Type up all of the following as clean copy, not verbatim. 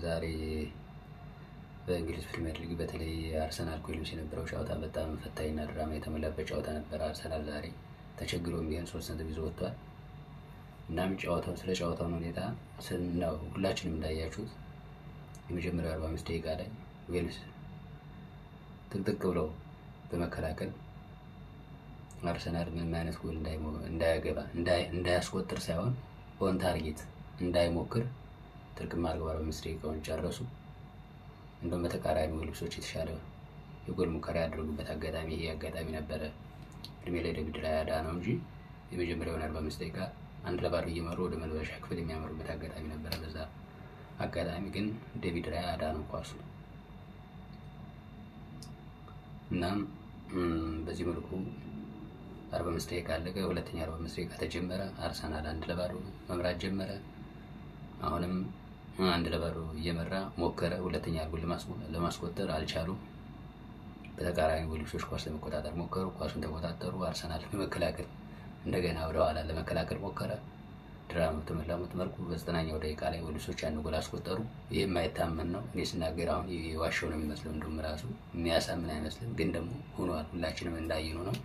ዛሬ በእንግሊዝ ፕሪሚየር ሊግ በተለይ አርሰናል ከዌልስ የነበረው ጨዋታ በጣም ፈታኝና ድራማ የተሞላበት ጨዋታ ነበረ። አርሰናል ዛሬ ተቸግሮ ቢሆን 3 ነጥብ ይዞ ወጥቷል። እናም ጨዋታው ስለ ጨዋታውን ሁኔታ ስናው ሁላችንም እንዳያችሁት የመጀመሪያው 45 ደቂቃ ላይ ዌልስ ጥቅጥቅ ብለው በመከላከል አርሰናል ምንም አይነት ጎል እንዳያገባ፣ እንዳያስቆጥር ሳይሆን on target እንዳይሞክር ጥርቅም አድርገው 45 ደቂቃውን ጨረሱ። እንደውም በተቃራኒ ዌልሶች የተሻለ የጎል ሙከራ ያደረጉበት አጋጣሚ ይሄ አጋጣሚ ነበረ። እድሜ ለዴቪድ ራያ ነው እንጂ የመጀመሪያውን 45 ደቂቃ 1-0 እየመሩ ወደ መልበሻ ክፍል የሚያመሩበት አጋጣሚ ነበረ። በዛ አጋጣሚ ግን ዴቪድ ራያ አዳነው ኳሱ። እናም በዚህ መልኩ 45 ደቂቃ አለቀ። ሁለተኛ 45 ደቂቃ ተጀመረ። አርሰናል 1-0 መምራት ጀመረ። አሁንም 1-0 እየመራ ሞከረ። ሁለተኛ ጎል ለማስቆጠር አልቻሉም። በተቃራኒ ዌልሶች ኳስ ለመቆጣጠር ሞከሩ። ኳሱን ተቆጣጠሩ። አርሰናል በመከላከል እንደገና ወደ ኋላ ለመከላከል ሞከረ። ድራማ በተሞላበት መልኩ በ90ኛው ደቂቃ ላይ ዌልሶች አንድ ጎል አስቆጠሩ። ይህ የማይታመን ነው። እኔ ስናገር አሁን የዋሸው ነው የሚመስለው፣ እንደውም ራሱ የሚያሳምን አይመስልም፣ ግን ደግሞ ሆኗል። ሁላችንም እንዳየነው ነው።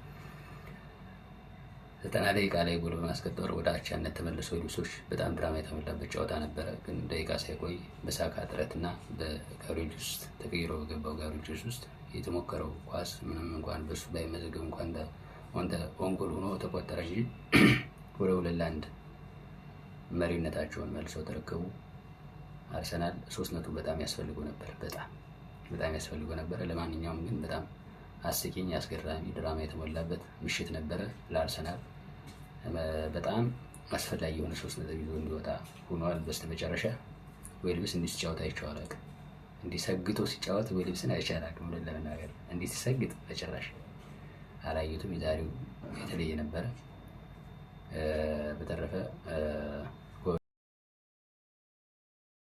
90 ደቂቃ ላይ ጎል በማስቆጠር ወደ አቻነት ተመልሰው ዌልሶች በጣም ድራማ የተሞላበት ጨዋታ ነበረ። ግን ደቂቃ ሳይቆይ በሳካ ጥረትና በጋብሪኤል ጄሱስ ተቀይሮ በገባው ጋብሪኤል ጄሱስ የተሞከረው ኳስ ምንም እንኳን በሱ ባይመዘገብ እንኳን own goal ሆኖ ተቆጠረ እንጂ ወደ 2-1 መሪነታቸውን መልሰው ተረከቡ። አርሰናል 3 ነጥብ በጣም ያስፈልገው ነበር። በጣም በጣም ያስፈልገው ነበረ። ለማንኛውም ግን በጣም አስቂኝ፣ አስገራሚ ድራማ የተሞላበት ምሽት ነበረ። ለአርሰናል በጣም አስፈላጊ የሆነ 3 ነጥብ ይዞ እንዲወጣ ሆኗል። በስተመጨረሻ ዌልስ እንዲህ ሲጫወት አይቼው አላውቅም። እንዲህ ሰግቶ ሲጫወት ዌልስን አይቼ አላውቅም። እውነት ለመናገር እንዲህ ሲሰግጥ በጭራሽ አላየሁትም። የዛሬው የተለየ ነበረ። በተረፈ